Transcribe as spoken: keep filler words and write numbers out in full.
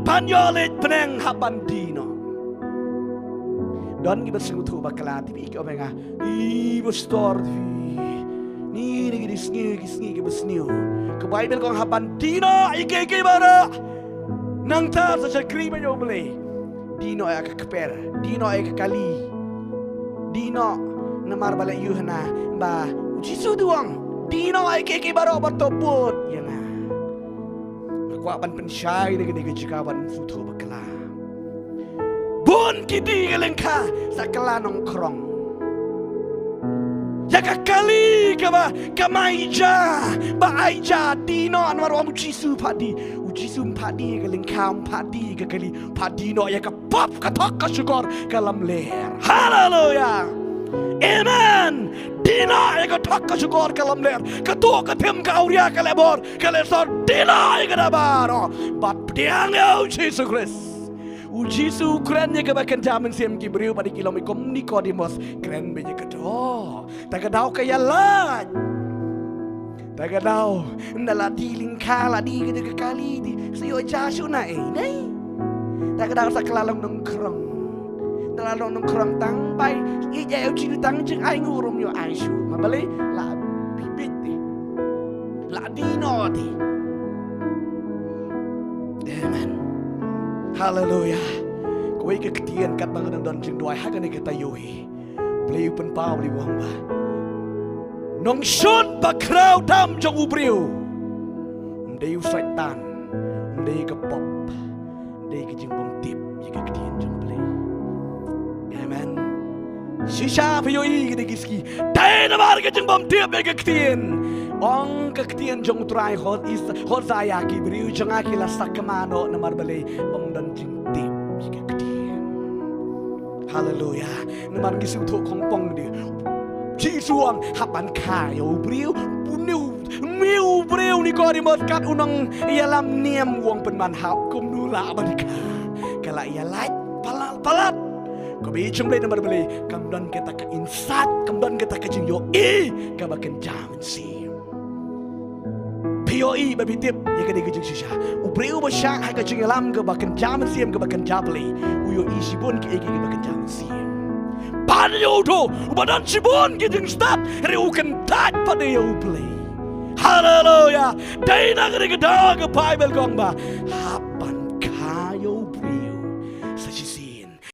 Pan ïoh leit bneng hap ban die noh. Don kiba sngewthuh bakla, te phi ong ïa nga, i pastor, phi, ni, ni ki sngi, ki sngi kiba sniew. Ka Baibl ka ong hap ban die noh ïa kiei kiei baroh. Nangta sa shakri bad ïa U Blei. Die noh ïa ka kper, die noh ïa ka kali. Die noh, namar ba la ïohi na ba U Jisu u ong, die noh ïa kiei kiei baroh ba to bud ïa nga. Nga kwah ban pynshai na kane ka jaka ban sngewthuh bakla. Bun ki die ka lyngkha sa kylla nongkhrong. Ïa ka kali kaba ka mai ja, ba ai ja, die noh, namar u ong U Jisu phah die. U Jisu phah die ka lyngkha, phah die ka kali, phah die noh ïa ka pop, ka thok ka shukor ka lamler. Haleluya. Amen. Die noh ïa ka thok ka shukor ka lamler. Ka tuh ka thim, ka awria, ka lehbor, ka lehsor, die noh ïa kata baroh. Bad pdiang ïa U Jisu Khrist. U Jisu u kren ïa kaba kynja mynsiem, ki briew bad ki long kum Nikodimos, kren beit ïa ka doh. Ta ka daw ka ïalait. Ta ka daw, nda la die lyngkha, la die ka kali, die sa ïoh ja shuh na ei, nei. Ta ka daw sa kylla long nongkhrong. Nda la long nongkhrong tang bai ïeit ïa U Jisu, tang jingai nguh ruh ym ïoh ai shuh. Ma balei? La bit bit te. La die noh te. Amen. Haleluya. Kawei ka ktien katba nga dang don jingduwai ha kane ka taïew hi, Blei u pynpaw, Blei u ong ba nongshun bakhraw tam jong u briew ym dei u Soitan, ym dei ka pop, ym dei ka jingbymtip ïa ka ktien jong U Blei. Amen. Shisha phi ïohi kine ki sngi, dei namar ka jingbymtip ïa ka ktien. Ong ka ktien jong U Trai, Hos-, Is-, Hosea, ki briew jong nga ki la sakma noh, namar balei? Ba ym don jingtip ïa ka ktien. Haleluya. Namar ngi sngewthuh kongpong de. Jisu u ong hap ban kha ïa u briew, une u, une u briew Nikodimos kat u nongïalam niam, u ong pynban hap, kumno lah ban kha. Ka la ïalait palat palat. Kaba ïeit jong Blei, namar balei? Kam don kata ka insight, kam don kata ka jingïohi kaba kynja mynsiem. Phi ïohi ba phi tip ïa kane ka jingshisha. U briew ba shah ha ka jingïalam kaba kynja mynsiem, kaba kynja Blei, u ïohi shibun kiei kiei kiba kynja mynsiem. Ban ïoh u, uba don shibun ki jingstad, hynrei u kyntait pat ïa U Blei. Haleluya. Dei na kane ka daw ka Baibl ka ong ba hap